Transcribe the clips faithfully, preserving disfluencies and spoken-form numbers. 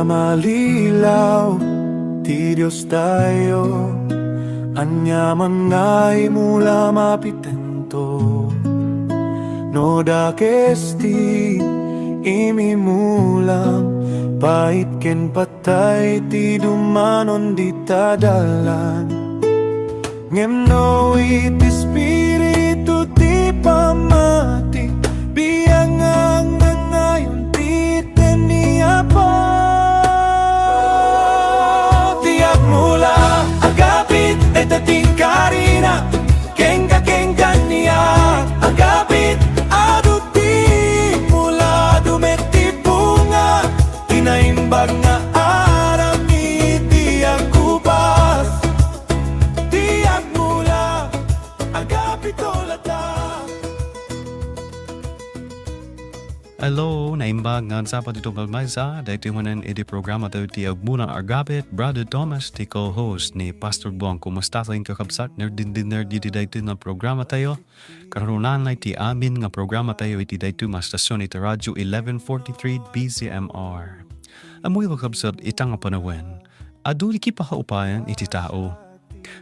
Malilaw ti Diostayo, ania man nga imula mapitento. No dakes ti imimulam, pait ken patay ti dumanon dita dalan. Ngem no iti Espiritu ti pammati, biang nga angangayon ti ten ni Apo. Ti agmula, agapit, dayta ti inkarina, kenka, kenka ni agapit, adu ti mula, adu met ti bunga, ti naimbag nga aramid ti agkubas. Ti agmula, agapito latta. Hello, naimbag nga adda pay ti tunggal maysa, daytoy manen iti programa tayo ti Agmula Agapit, Brother Thomas, ti co-host ni Pastor Bong. Kumusta kayo, kakabsat? Nerdin-, din-, nerdi ti daytoy nga programa tayo. Karunanay ti amin nga programa tayo iti daytoy nga stasyon iti Radio eleven forty-three B C M R. Ammoyo, kakabsat, ita nga panawen, adu ti kipakaupayan iti tao.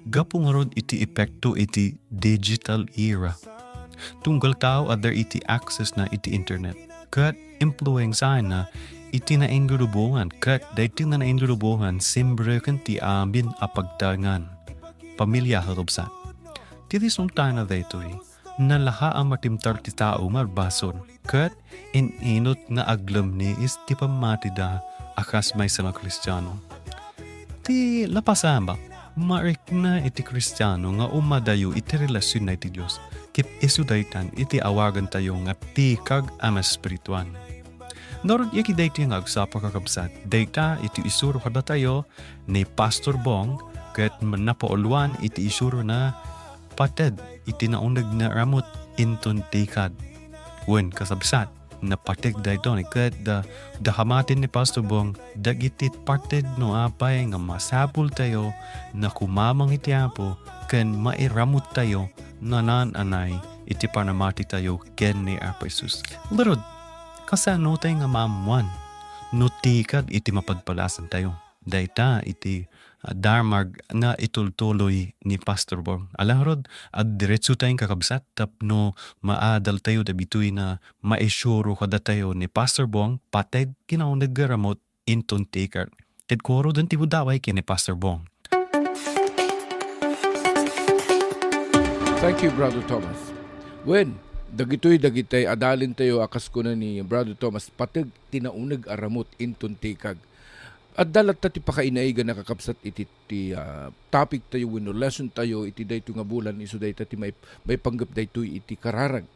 Gapu ngarud iti epekto iti digital era, tunggal tao adda iti access na iti internet ket influensaenna iti nainlulubongan ket daytoy nga nainlulubongan simreken ti amin a pagtaengan. Pamilia, kakabsat. Ti resultana daytoy, nalaha a matimtar ti tao marbasol, ket in-inut nga aglemniis ti pammatida a kas maysa nga Kristiano. Ti lapasamak, marikna iti Kristiano nga umadayo iti relasionna iti Dios, ket isu daytan iti awagantayo nga tikag a naespirituan. Ngarud, iti daytoy nga agsapa, kakabsat, dayta iti isuro kadatayo ni Pastor Bong, ket napauluan iti isurona, pateg iti nauneg nga ramut inton tikag. Wen, kakabsat, napateg daytoy ket da, da kamatin ni Pastor Bong, dagiti pateg no apay nga masapultayo nga kumamang iti Apo ken mairamuttayo nanananay iti panamatitayo ken ni Apo Jesus. Ngarud, kasano tay nga maammuan no tikag iti mapadpadasantayo? Dayta iti, ah, damag nga itultuloy ni Pastor Bong. Ala ngarud, agdiretso tayo, kakabsat, tapno maadaltayo dagitoy nga maisuro kadatayo ni Pastor Bong, pateg kinauneg nga ramut inton tikag. Ket kuroden ti budawa ken ni Pastor Bong. Thank you, Brother Thomas. Wen, dagitoy dagiti adalentayo a kas kuna ni Brother Thomas, pateg ti nauneg a ramut inton tikag. Adda latta ti pakainaigana, kakabsat, iti, ti, ah, topic tayo wenno lesson tayo iti daytoy nga bulan, isu dayta ti mai-, maipanggep daytoy iti kararag.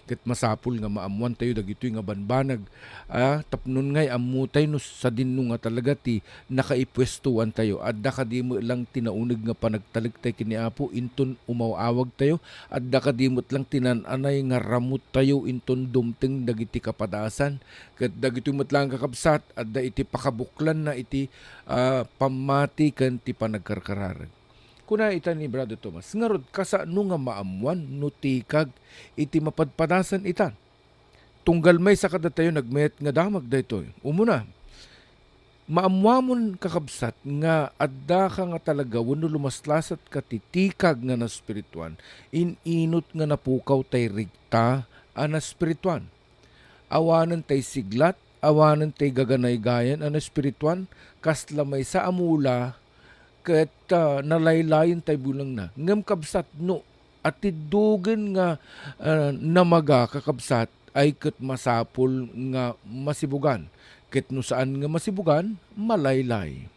Ket masapul nga maammuan tayo dagitoy nga banbanag, ah, tapno ngay ammo tayo no sadino nga talaga ti nakaipuestuan tayo. Adda kadi met lang ti nauneg nga panagtalektayo ken ni Apo inton umaw-awag tayo. Adda kadi met lang ti naan-anay nga ramut tayo inton dumteng dagiti kapadasan. Ket dagitoy met lang, kakabsat, adda iti pakabuklanna iti, ah, pammati ken ti panagkarkararag. Kuna ita ni Brother Thomas, ngarud, kasano nga maammuan no tikag iti mapadpadasan ita? Tunggal maysa kadatayo nagmayat nga damag daytoy. Umuna, maammuamon, kakabsat, nga addaka nga talaga wenno lumaslasatka ti tikag nga naspirituan, in-inut nga napukaw tay rigta a naspirituan. Awanen tay siglat, awanen tay gaganaygayan a naspirituan, kasla maysa a mula ket, ah, nalaylayen tay bulengna. Ngem, kabsat, no atiddogen nga, ah, namaga, kakabsat, ay ket masapul nga masibugan. Ket no saan nga masibugan, malaylay.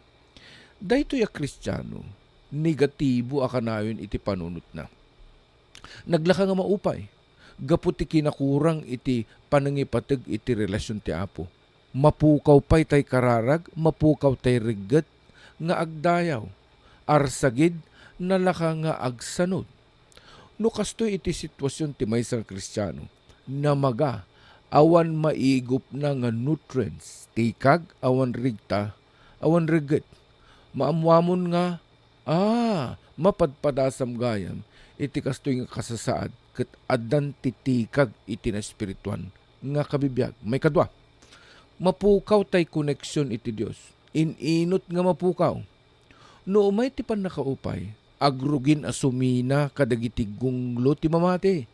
Daytoy a Kristiano, negatibo a kanayon iti panunotna. Naglaka nga maupay gapu ti kinakurang iti panangipateg iti relasyon ti Apo. Mapukaw pay tay kararag, mapukaw tay regget nga agdayaw. Arsagid, nalaka nga agsanod. No kastoy iti sitwasyon ti maysa nga Kristiano, namaga, awan maigupna nga nutrients, tikag, awan rigta, awan regget. Maammuamon nga, ah, mapadpadasam gayam iti kastoy nga kasasaad ket addan ti tikag iti naespirituan nga kabibiag. Maikadua, mapukaw tay koneksion iti Dios. in-inut nga mapukaw. No umay ti pannakaupay, agrugin a sumina kadagiti gunglo ti mamati.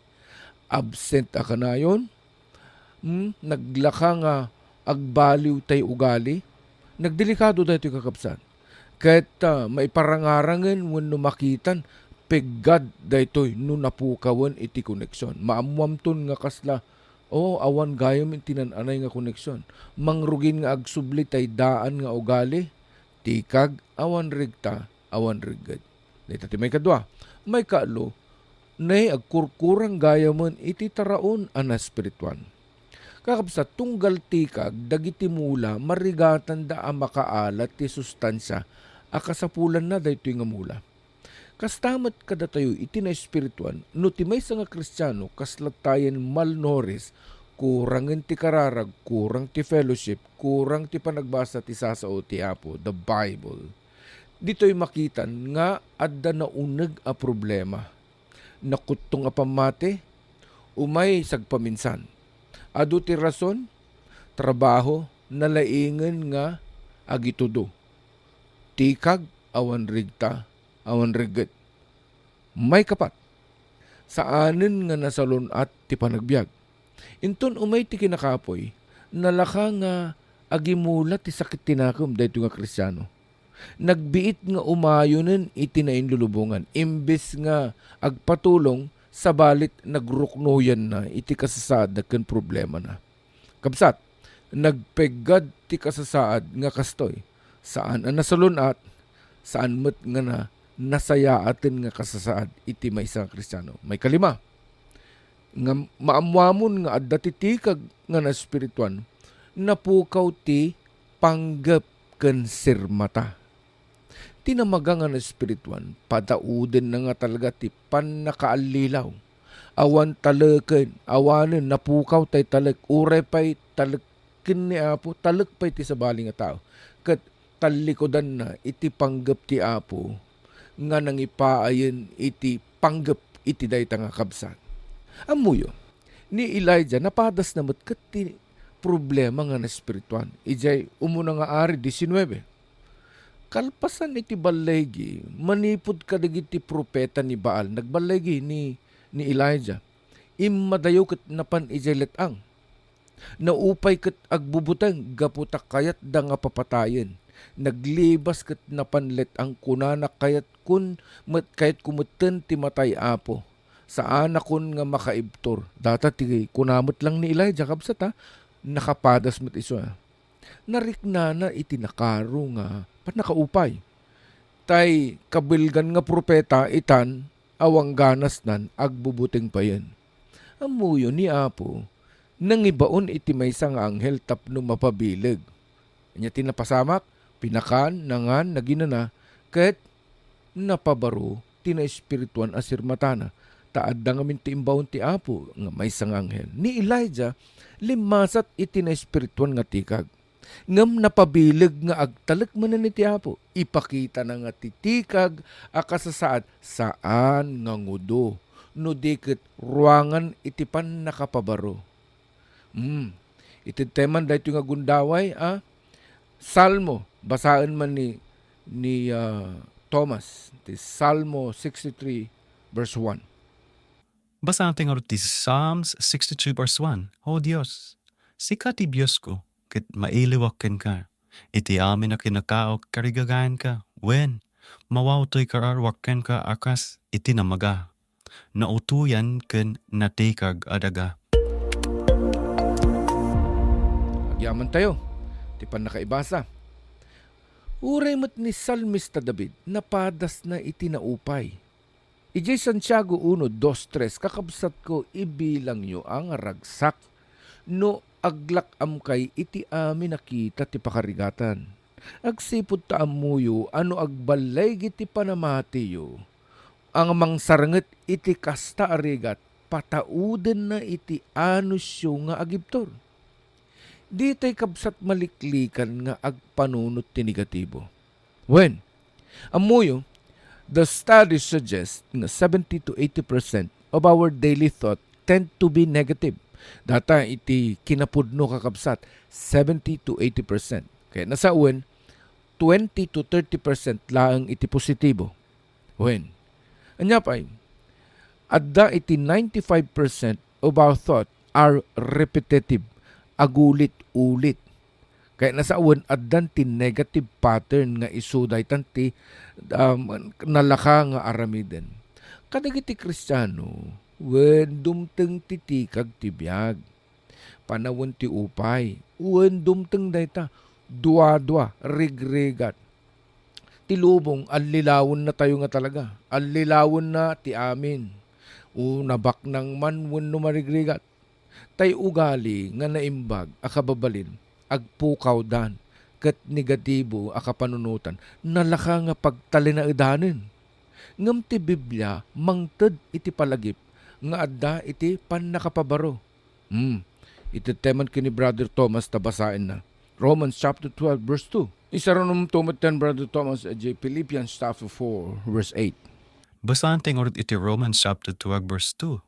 Absent a kanayon, hmm, naglaka nga agbaliw tay ugali. Nagdelikado daytoy, kakabsat. Ket, ah, maiparangarangen wenno makitan, peggad daytoy no napukawen iti koneksion. Maammoamton nga kasla, o, awan gayam iti nan-anay nga koneksion. Mangrugin nga agsubli tay daan nga ugali, tikag, awan regta, awan regged. Dayta ti maikadua. Maikatlo, nay agkurkurang gayamen iti taraon a naespirituan. Kakabsat, tunggal tikag dagiti mula, marigatanda a makaalat ti sustansia a kasapulanna daytoy nga mula. Kasta met kadatayo iti naespirituan, no ti maysa nga Kristiano kasla tayen malnourished, kurangen ti kararag, kurang ti fellowship, kurang ti panagbasa ti sasao ti Apo, the Bible. Ditoy makitan nga adda nauneg a problema. Nakuttong a pammati, umay sagpaminsan. Adu ti rason, trabaho, nalaingen nga agitudo. Tikag, awan regta, awan regget. Maikapat, saanen nga nasalun-at ti panagbiag. Inton umay ti kinakapuy, nalaka nga agimula ti sakit ti nakem daytoy nga Kristiano. Nagbiit nga umayonen iti nainlulubongan, imbes nga agpatulong, sabalit nagruknoyanna iti kasasaadna ken problemana. Kabsat, nagpeggad ti kasasaad nga kastoy. Saan a nasalun-at, saan met nga na-, nasayaaten nga kasasaad iti maysa nga Kristiano. Maikalima, nga maammoamon nga adda ti tikag nga naespirituan, napukaw ti panggep ken sirmata. Ti namaga nga naespirituan, pataudenna nga talaga ti pannakaallilaw. Awan taleken, awanen, napukaw tay talek, uray pay talek ken ni Apo, talek pay ti sabali nga tao. Ket tallikudanna iti panggep ti Apo nga nangipaayen iti panggep iti dayta nga kabsat. Ammoyo, ni Elijah, napadasna met ket ti problema nga naespirituan. Idiay Umuna nga Ari diecinuebe. Kalpasan iti balligi, manipud kadagiti profeta ni Baal, nagballigi ni, ni Elijah. Immadayo ket napan idiay let-ang. Naupay ket agbubuteng gapu ta kayatda nga papatayen. Naglibas ket napan let-ang, kunana, "Kayatkon met, kayatko metten ti matay, Apo. Saanakon nga makaibtur." Data ti kuna met lang ni Elijah, kabsat, ha? Nakapadas met isu, ha? Nariknana iti nakaro nga pannakaupay. Tay kabilgan nga profeta itan, awan ganasnan, agbubuteng payen. Ammoyo ni Apo, nangibaon iti maysa nga anghel tapno mapabileg. Ania ti napasamak? Pinakan, nangan, naginana, ket napabaro ti naespirituan a sirmatana, ta adda ngamin ti imbaon ti Apo nga maysa nga anghel. Ni Elijah, limmasat iti naespirituan nga tikag. Ngem napabileg nga agtalek manen iti Apo. Ipakitana nga ti tikag a kasasaad saan nga ngudo, no di ket ruangan iti pannakapabaro. Hmm. Itedtayo man daytoy nga gundaway, a, Salmo, basaen man ni, ni, ah, Thomas, ti Salmo sixty-three, verse one. Basaen tayo ngarud ti Psalms sixty-two verse one. O Dios, sika ti Diosko, ket mailiwak kenka. Iti amin a kinakaok, karigagayanka. Wen, mawawtoy kararuak kenka a kas iti namaga, nautoyan ken natikag a daga. Agyaman tayo ti pannakaibasa. Uray met ni Salmista David, napadasna iti naupay. Idiay Santiago uno, dos, tres, kakabsatko, ibilangyo a nga ragsak no aglak-amkay iti amin a kita ti pakarigatan. Agsipud ta ammoyo a no agballaygi ti panamatiyo a nga mangsaranget iti kasta a rigat, pataudenna iti anusyo nga agibtur. Ditay, kabsat, maliklikan nga agpanunot ti negatibo. Wen, ammoyo, the study suggests nga seventy to eighty percent of our daily thought tend to be negative. Data iti kinapudno, kakabsat, seventy to eighty percent. Kaya nasawen, twenty to thirty percent laeng iti positibo. Wen, ania pay, adda iti ninety-five percent of our thought are repetitive, agulit-ulit. Kayatna sa wen, addan ti negative pattern nga isu daytan ti, um, nalaka nga aramiden. Kadagiti Kristiano, wen, dumteng ti tikag ti biag. Panawen ti upay, wen, dumteng dayta. Duadua, rigrigat. Ti lubong, allilawennatayo nga talaga. Allilawennata ti amin. O nabaknang man wenno marigrigat. Tay ugali nga naimbag a kababalin, agpukawdan, ket negatibo a kapanunotan, nalaka nga pagtalinaedanen. Ngem ti Biblia mangted iti palagip nga adda iti pannakapabaro. Hmm. Iti teman ken ni Brother Thomas ta basaenna. Romans chapter twelve, verse two. Isaranumto met ten, Brother Thomas, idiay Philippians chapter four, verse eight. Basaen ti ngarud iti Romans chapter twelve, verse two.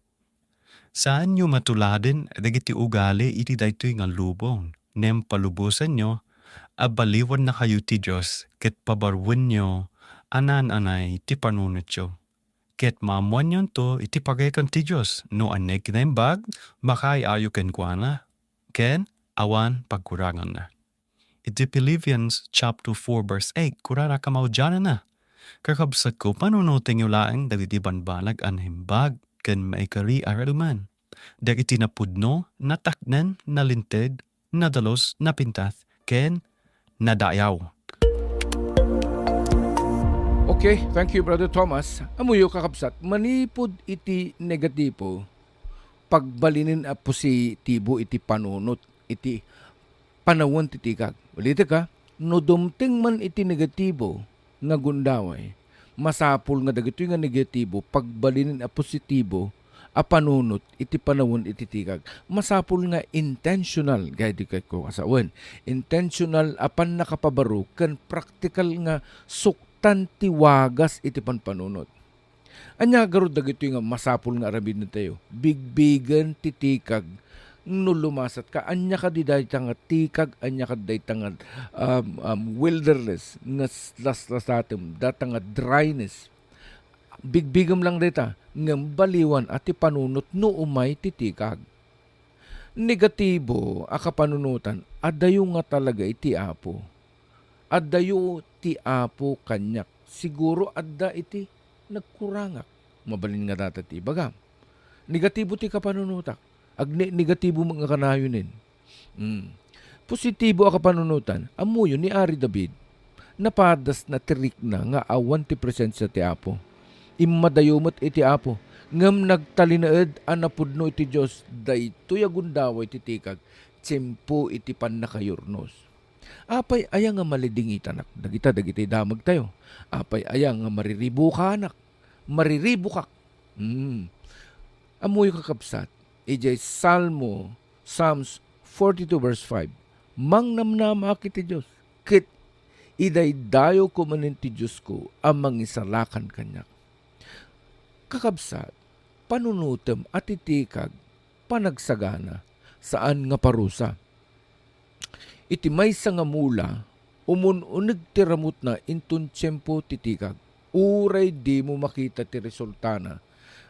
Saanyo matuladen dagiti ugali iti daytoy nga lubong, ngem palubosanyo a baliwennakayo ti Dios ket pabaruenyo a naan-anay ti panunotyo. Ket maammoanyonto iti pagayatan ti Dios no ania ti naimbag, makaay-ayo kenkuana, ken awan pagkuranganna. Iti Philippians chapter four, verse eight, kunana kamaudiananna, "Kakabsatko, panunotenyo laeng dagiti banbanag a naimbag ken maikari a raruman. Dagiti napudno, nataknen, nalinteg, nadalus, napintas, ken nadayaw." Okay, thank you, Brother Thomas. Ammoyo, kakabsat, manipud iti negatibo, pagbalinen a positibo iti panunot, iti panawen ti tikag. Ulitek, ha, no dumteng man iti negatibo nga gundaway, masapul nga dagitoy nga negatibo pagbalinen a positibo a panunot iti panawen iti tikag. Masapul nga intentional, gapu iti kayatko a sawen, intentional a pannakapabaro ken praktikal nga suktan ti wagas iti panpanunot. Ania garud dagitoy nga masapul nga aramidentayo? Bigbigen ti tikag no lumasatka. Ania kadi dayta nga tikag? Ania kadi dayta nga, um, um, wilderness nga s-, laslasatem, dayta nga dryness? Bigbigem lang dayta, ngem baliwan a ti panunot no umay ti tikag. Negatibo a kapanunotan, adayo nga talaga iti Apo. Adayo ti Apo kaniak. Siguro adda iti nagkurangak. Mabalin nga dayta ti ibagam. Negatibo ti kapanunotak. Agne-, negatibo met nga kanayonen. Mm. Positibo a kapanunotan, ammoyo ni Ari David, napadasna ti rikna nga awan ti presensia ti Apo. Immadayo met iti Apo, ngem nagtalinaed a napudno iti Dios daytoy a gundaway ti tikag, tiempo iti pannakayurnos. Apay aya nga malidingitanak dagita dagiti damagtayo? Apay aya nga mariribukanak? Mariribukak? Hmm. Ammoyo, kakabsat, idiay Salmo, Psalms forty-two verse five, "Mangnamnamaak iti Dios, ket idaydayawko manen ti Diosko a mangisalakan kaniak." Kakabsat, panunotem a ti tikag, panagsagana, saan nga parusa. Iti maysa nga mula, umun-uneg ti ramutna inton tiempo ti tikag. Uray dimo makita ti resultana,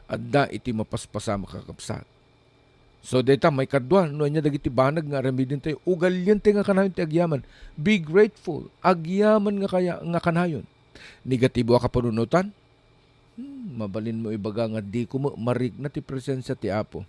adda iti mapaspasam a kakabsat. So, dayta, maikadua, no ania dagiti banag nga aramidentayo, ugalientayo nga kanayon ti agyaman. Be grateful. Agyaman nga kaya-, nga kanayon. Negatibo a kapanunotan? Hmm, mabalinmo ibaga nga diko met marikna ti presensia ti Apo.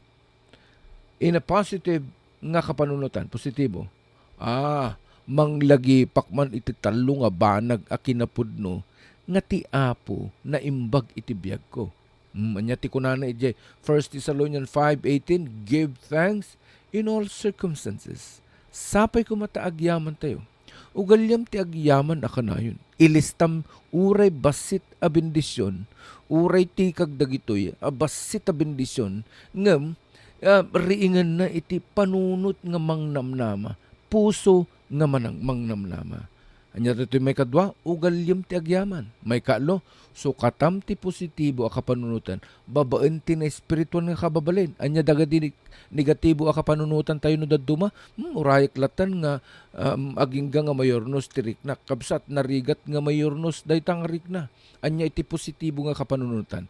In a positive nga kapanunotan, positibo. Ah, manglagipak man iti tallo nga banag a kinapudno nga ti Apo naimbag iti biagko. Hmm, ania ti kunana idiay First Thessalonians five eighteen, "Give thanks in all circumstances." Sapay koma ta agyamantayo. Ugaliam ti agyaman a kanayon. Ilistam uray bassit a bendision, uray tikag dagitoy a bassit a bendision, ngem, ah, riingenna iti panunot nga mangnamnama, puso nga manang-, mangnamnama. Ania daytoy maikadua? Ugaliem ti agyaman. Maikatlo, sukatam ti positibo a kapanunotan babaen ti naespirituan nga kababalin. Ania dagiti negatibo a kapanunotan tayo no dadduma? Hmm, urayek lattan nga, um, agingga nga mayornos ti riknak. Kabsat, narigat nga mayornos dayta nga rikna. Ania iti positibo nga kapanunotan?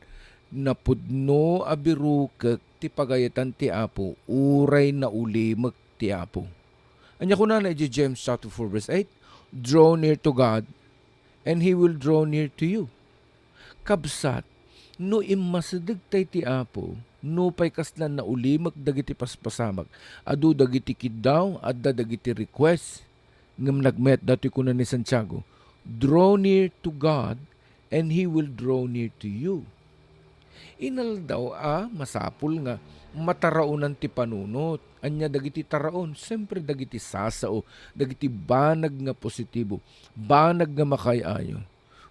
Napudno a birukek ti pagayetan ti Apo, uray naulimek ti Apo. Ania kunana iti James chapter four verse eight? "Draw near to God, and He will draw near to you." Kabsat, no immasideg tay ti Apo, nupay kasla naulimek dagiti paspasamak, adu dagiti kiddaw, adda dagiti request, ngem nagmayat datoy kuna ni Santiago, "Draw near to God, and He will draw near to you." Inaldaw a masapul nga mataraonan ti panunot. Ania dagiti taraon? Siyempre, dagiti sasao, dagiti banag nga positibo, banag nga makaay-ayo.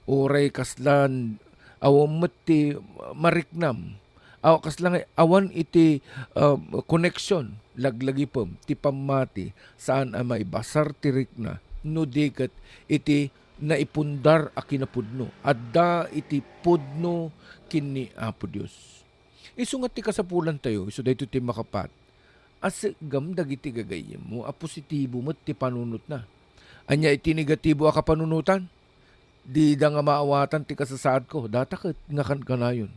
Uray kaslan awan met ti mariknam, aw-, kasla nga awan iti, ah, connection, laglagipem, ti pammati, saan a maibasar ti rikna, no di ket iti naipundar a kinapudno. Adda iti pudno ken ni Apo Dios. Isu nga ti kasapulantayo, isu daytoy ti makapat, a siribam dagiti gagayyemmo a positibo met ti panunotna. Ania iti negatibo a kapanunotan? Dida nga maawatan ti kasasaadko, data ket nga kankanayon.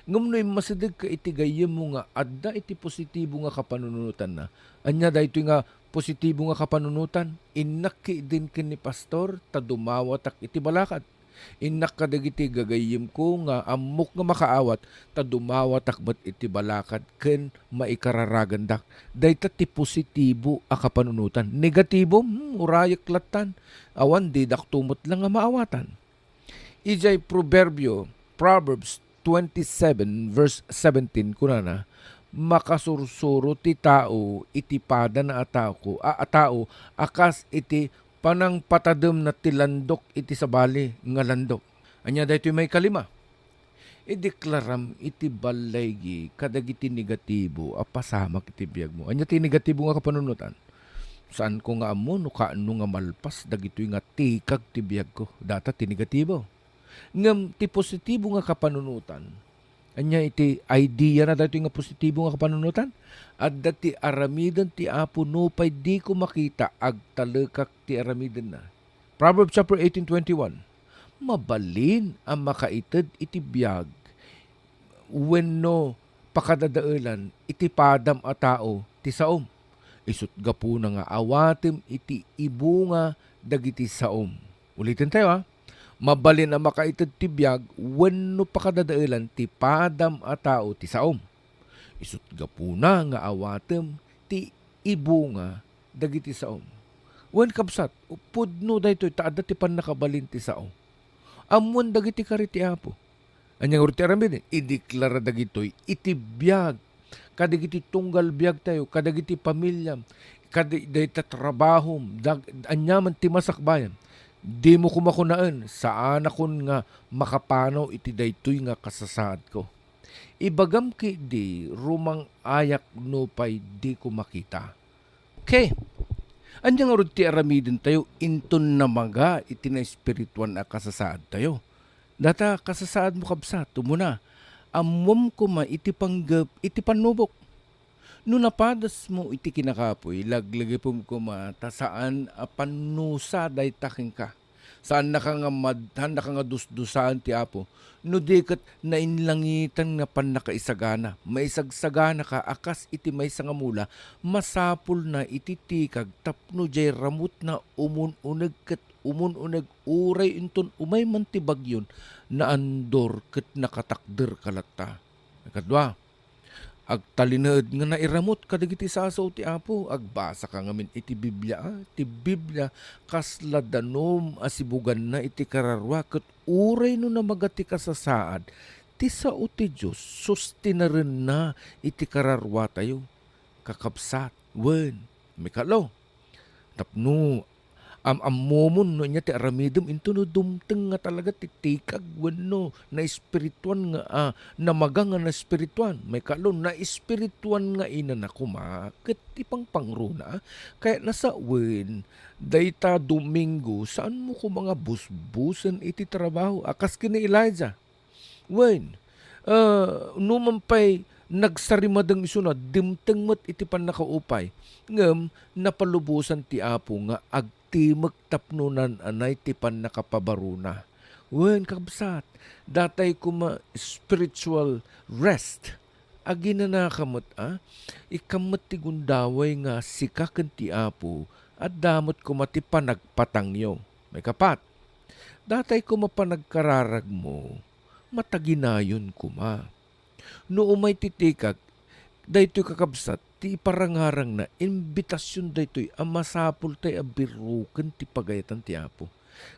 Ngem no immasidegka iti gayyemmo nga adda iti positibo nga kapanunotanna, ania daytoy nga positibo nga kapanunotan? Innak ketdin ken ni pastor ta dumawatak iti balakad. Innak kadagiti gagayyemko nga ammok nga makaawat ta dumawatak met iti balakad ken maikararagandak. Dayta ti positibo a kapanunotan. Negatibo, hmm, urayek lattan. Awan, didakto met la nga maawatan. Idiay Proverbio, Proverbs twenty-seven verse seventeen, kunana, "Makasursuro ti tao iti padana a tao, a, a tao a kas iti panangpatademna ti landok iti sabali nga landok." Ania daytoy maikalima? Ideklaram iti ballaygi kadagiti negatibo a pasamak iti biagmo. Ania ti negatibo nga kapanunotan? Saanko nga ammo no kaano nga malpas dagitoy nga tikag ti biagko. Data ti negatibo. Ngem ti positibo nga kapanunotan, ania iti idea na daytoy nga positibo nga kapanunotan? Adda ti aramiden ti Apo, nupay diko makita, agtalekak ti aramidenna. Proverbs chapter eighteen twenty-one, "Mabalin a makaited iti biag wenno pakadadaelan iti padam a tao ti saom. Isut' gapuna nga awatem iti ibunga dagiti saom." Uliten tayo, ha. "Mabalin a makaited ti biag wenno pakadadaelan ti padam a tao ti saom. Isut' gapuna nga awatem ti ibunga dagiti saom." Wen, kabsat, pudno daytoy ta adda ti pannakabalin ti sao. Ammoen dagiti kari ti Apo. Ania ngarud ti aramiden? Ideklara dagitoy iti biag, kadagiti tunggal biagtayo, kadagiti pamiliam, kada dayta trabahom, dag-, aniaman ti masakbayan. Dimo koma kunaen, "Saanakon nga makapanaw iti daytoy nga kasasaadko. Ibagam ketdi, rumang-ayak nupay diko makita." Okay. Ania ngarud ti aramidentayo inton namaga iti naespirituan a kasasaadtayo? Data kasasaadmo, kabsat, umuna, ammom koma iti panggep iti pannubok. No napadasmo iti kinakapuy, laglagipem koma ta saan a pannusa dayta kenka. Saannaka nga mad-, saannaka nga dusdusaan ti Apo. No di ket nainlangitan nga pannakaisagana, maisagsaganaka a kas iti maysa nga mula, masapulna iti tikag tapno diay ramutna umun-uneg ket umun-uneg uray inton umay man ti bagyon, naandor ket nakatakderka latta. Ikadua, agtalinaed nga nairamut kadagiti sasao ti Apo. Agbasaka ngamin iti Biblia, a? Ti Biblia, kasla danum a sibuganna iti kararua, ket uray no namaga ti kasasaad, ti sao ti Dios sustenarenna iti kararuatayo, kakabsat. Wen, mikalo, tapno am-ammomon no ania ti aramidem, intono dumteng nga talaga ti tikag wenno naespirituan nga, ah, namaga nga naespirituan. Maikatlo, naespirituan nga inana koma ket ti pangpangruna. Kayatna sa wen, dayta Domingo, saanmo koma nga busbusen iti trabaho a kas ken ni Elijah. Wen, ah, numan pay nagsarimadeng isuna, dimteng met iti pannakaupay. Ngem napalubosan ti Apo nga agtimek tapno naan-anay ti pannakapabaruna. Wen, kabsat, datay koma spiritual rest. Aginanaka met, a? Ikkam met ti gundaway nga sika ken ti Apo, adda met koma ti panagpatangyo. Maikapat, datay koma panagkararagmo, mataginayon koma. No umay ti tikag, daytoy kakabsat, ti iparangarangna, imbitasion daytoy a masapul tay a biroken ti pagayatan ti Apo.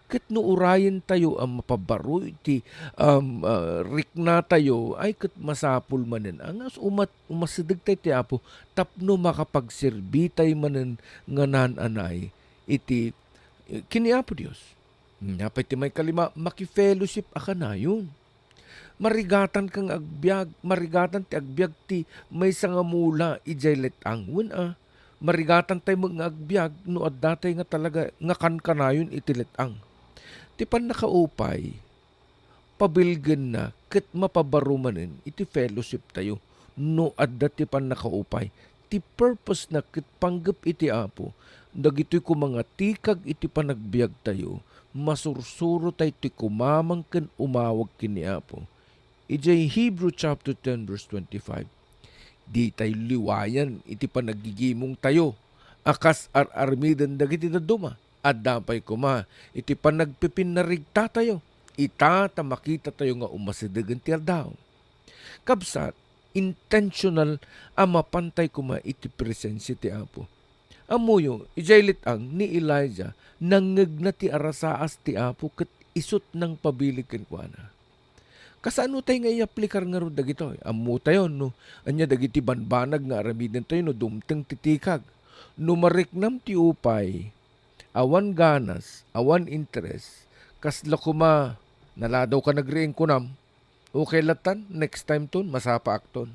Ket no urayen tayo a mapabaro iti, um, ah, rikna tayo, ay ket masapul manen a nga umat-, umasideg tay ti Apo tapno makapagserbi tay manen nga naan-anay iti, eh, ken ni Apo Dios. Nia pay ti maikalima, makifellowship a kanayon. Marigatanka nga agbiag, marigatan ti agbiag ti maysa nga mula idiay let-ang. Wen a, marigatan tay met nga agbiag no adda tay nga talaga nga kankanayon iti let-ang. Ti pannakaupay, pabilgenna ket mapabaro manen iti fellowship tayo no adda ti pannakaupay. Ti purpose na ket panggep iti Apo, dagitoy koma nga tikag iti panagbiag tayo, masursuro tay ti kumamang ken umawag ken ni Apo. Idiay Hebrew chapter ten verse twenty-five, di tayo liwayan iti panaggigimong tayo a kas ar-armiden dagiti dadduma. Adda pay koma iti panagpipinnarigta tayo, ita ta makita tayo nga umasidegen ti aldaw. Kabsat, intentional a mapantay koma iti presensia ti Apo. Ammoyo, idiay let-ang ni Elijah, nangngegna ti arasaas ti Apo ket isut' nangpabilig kenkuana. Kasano tay nga iyaplikar ngarud dagitoy? Ammotayon no ania dagiti banbanag nga aramidentayo no dumteng ti tikag. No mariknam ti upay, awan ganas, awan interes, kasla koma, "Naladawka nagriing," kunam, "Okay lattan, next time ton, masapaakton."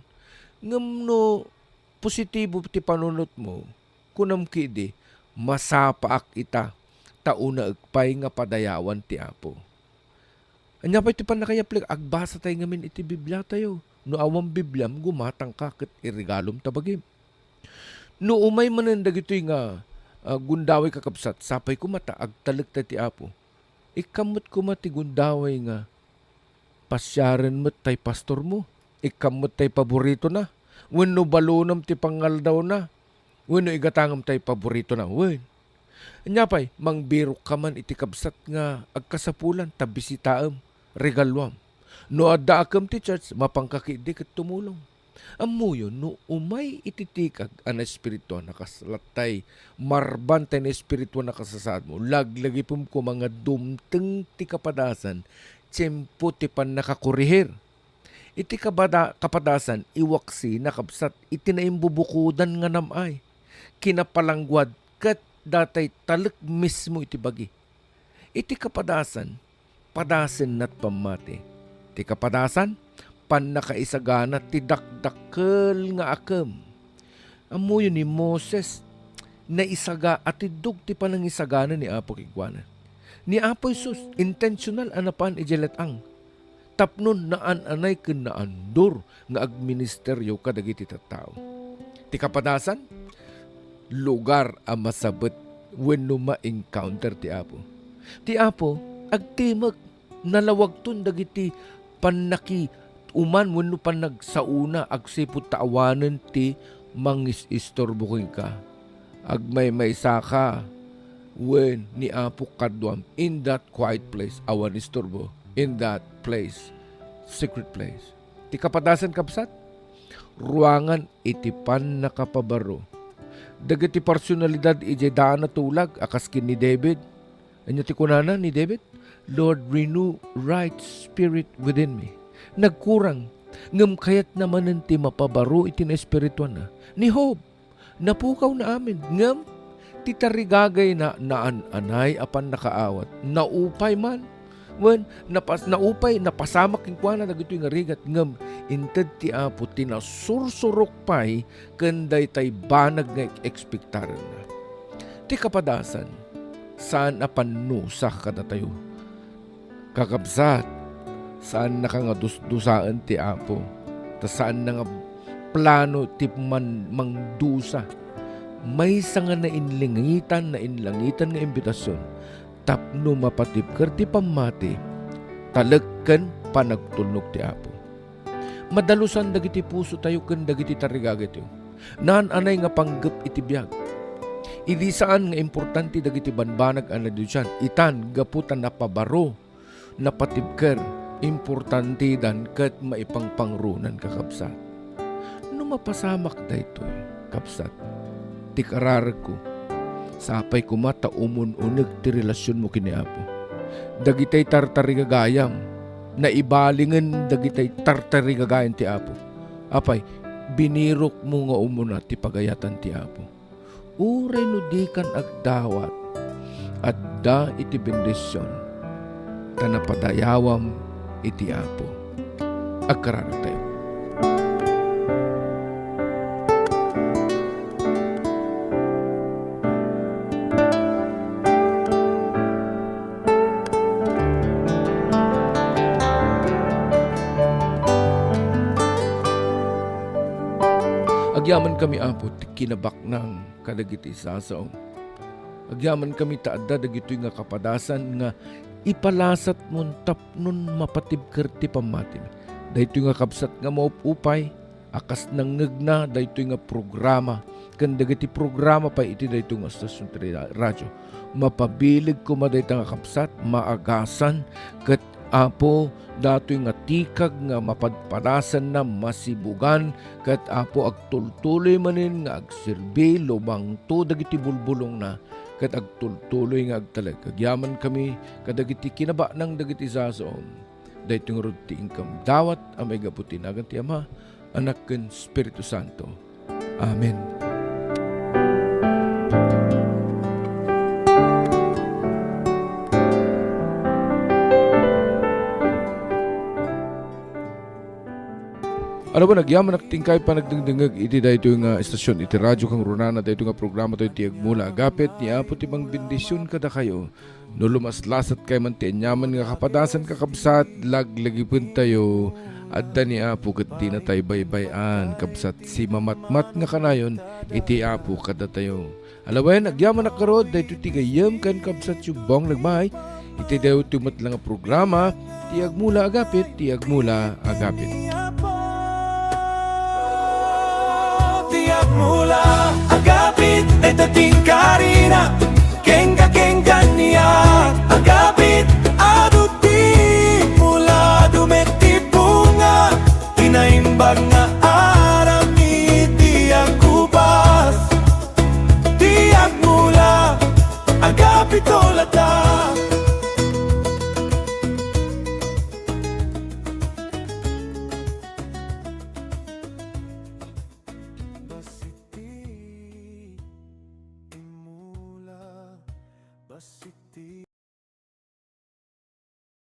Ngem no positibo ti panunotmo, kunam ketdi, "Masapaak ita, ta unaek pay nga padayawan ti Apo." Ania pay ti pannakayaplik? Agbasa tay ngamin iti Biblia tayo. No awan Bibliam, gumatangka ket iregalom ta bagim. No umay manen dagitoy nga, ah, gundaway, kakabsat, sapay koma ta agtalek tay ti Apo. Ikkam met koma ti gundaway nga pasiaren met tay pastormo. Ikkam met tay paboritona. Wenno balonam ti pangaldawna. Wenno igatangam tay paboritona. Wen. Ania pay, mangbirokka man iti kabsat nga agkasapulan ta bisitaem, regaluam. No addaakem ti church, mapanka ketdi ket tumulong. Ammoyo, no umay iti tikag a naespirituan a kas lattay marban tay naespirituan a kasasaadmo, laglagipem koma nga dumteng ti kapadasan, tiempo ti pannakakorihir. Iti kabada-, kapadasan, iwaksi, nakabsat iti naimbubukodan nga nam-ay, kinapalangguad, ket datay talek mismo iti bagi. Iti kapadasan, padasenna ti pammati. Ti kapadasan, pannakaisagana ti dakdakkel nga akem. Ammoyo ni Moses, naisaga-, atiddog ti panangisagana ni Apo kenkuana. Ni Apo Jesus, intentional a napan idiay let-ang tapno naan-anay ken naandur nga agministeryo kadagiti tattao. Ti kapadasan, lugar a masabet wenno ma-encounter ti Apo. Ti Apo, agtimek, nalawagton dagiti pannaki-, uman wenno panagsaona agsipud ta awanen ti mangis-istorbo kenka. Agmaymaysaka wen ni Apo kaduam in that quiet place. Awan istorbo in that place, secret place. Ti kapadasan, kabsat, ruangan iti pannakapabaro. Dagiti personalidad idiay daan a tulag a kas ken ni David, Ania ti kunana ni David? "Lord, renew right spirit within me." Nagkurang, ngem kayatna manen ti mapabaro iti naespirituanna. Ni Job, napukawna amin, ngem Ti tarigagayna, naan-anay a pannakaawat, naupay man. Wen, napas-, naupay, napasamak kenkuana dagitoy nga rigat, ngem inted ti Apo ti nasursurok pay ken daytay banag nga ek-, ekspektarenna. Ti kapadasan, saan a pannusa kadatayo. Kakabsat, saannaka nga dusdusaen ti Apo, ta saanna nga plano ti man-, mangdusa. Maysa nga nainlangitan, nainlangitan nga imbitasion tapno mapatibker ti pammati, talek ken panagtulnog ti Apo. Madalusan dagiti pusotayo ken dagiti tarigagaytayo. Naan-anay nga panggep iti biag. Idi saan nga importante dagiti banbanag a nadiusan, itan gapu ta napabaro, napatibker, importantedan ket maipangpangronan, kakabsat. No mapasamak daytoy, kabsat, ti kararegko, sapay koma ta umun-uneg ti relasionmo ken ni Apo. Dagitay tartarigagayam, naibalingen dagitay tartarigagayan ti Apo. Apay, binirokmo nga umuna ti pagayatan ti Apo. Uray no dikan agdawat, adda iti bendision, ta napadayawam iti Apo. Agkararagtayo. Agyamankami, Apo, ti kinabaknang kadagiti sasaom. Agyamankami ta adda dagitoy nga kapadasan nga ipalasatmon tapnon mapatibker ti pammatim. Daytoy nga kabsat nga maup-upay a kas nangngegna daytoy nga programa ken dagiti programa pay iti daytoy nga stasyon ti ra-, radyo. Mapabileg koma dayta nga kabsat, maagasan, ket Apo, datoy nga tikag nga mapadpadasanna masibugan, ket Apo, agtultuloy manen nga agserbi, lumangto dagiti bulbulongna, ket agtultuloy nga agtalek. Agyamankami kadagiti kinabaknang dagiti sasaom. Daytoy ngarud ti inkam dawat a maigapu ti nagan ti Ama, Anak, ken Espiritu Santo. Amen. Ano ba, nagyamanak ti inkay panagdengdengngeg iti daytoy nga estasyon iti radyo kangrunana, daytoy nga programa tayo ti Agmula Agapit. Ni Apo ti mangbendision kadakayo. No lumaslasat kay man ti aniaman nga kapadasan, kakabsat, laglagipentayo. Adda ni Apo ket dina tay baybay-an, kabsat, simamatmat nga kanayon iti Apo kadatayo. Alawen, agyamanak ngarud, daytoy ti gayyem ken kabsatyo Bong Nagmay, iti daytoy met la nga programa, ti Agmula Agapit, ti Agmula Agapit. Ti Agmula Agapit, dayta ti inkarina. Kenka, kenka, nia, agapit, adu ti mula, adu met ti bunga, ti naimbag nga aramid ti agkubas. Ti Agmula Agapit, olata. Bassit ti immula, bassit ti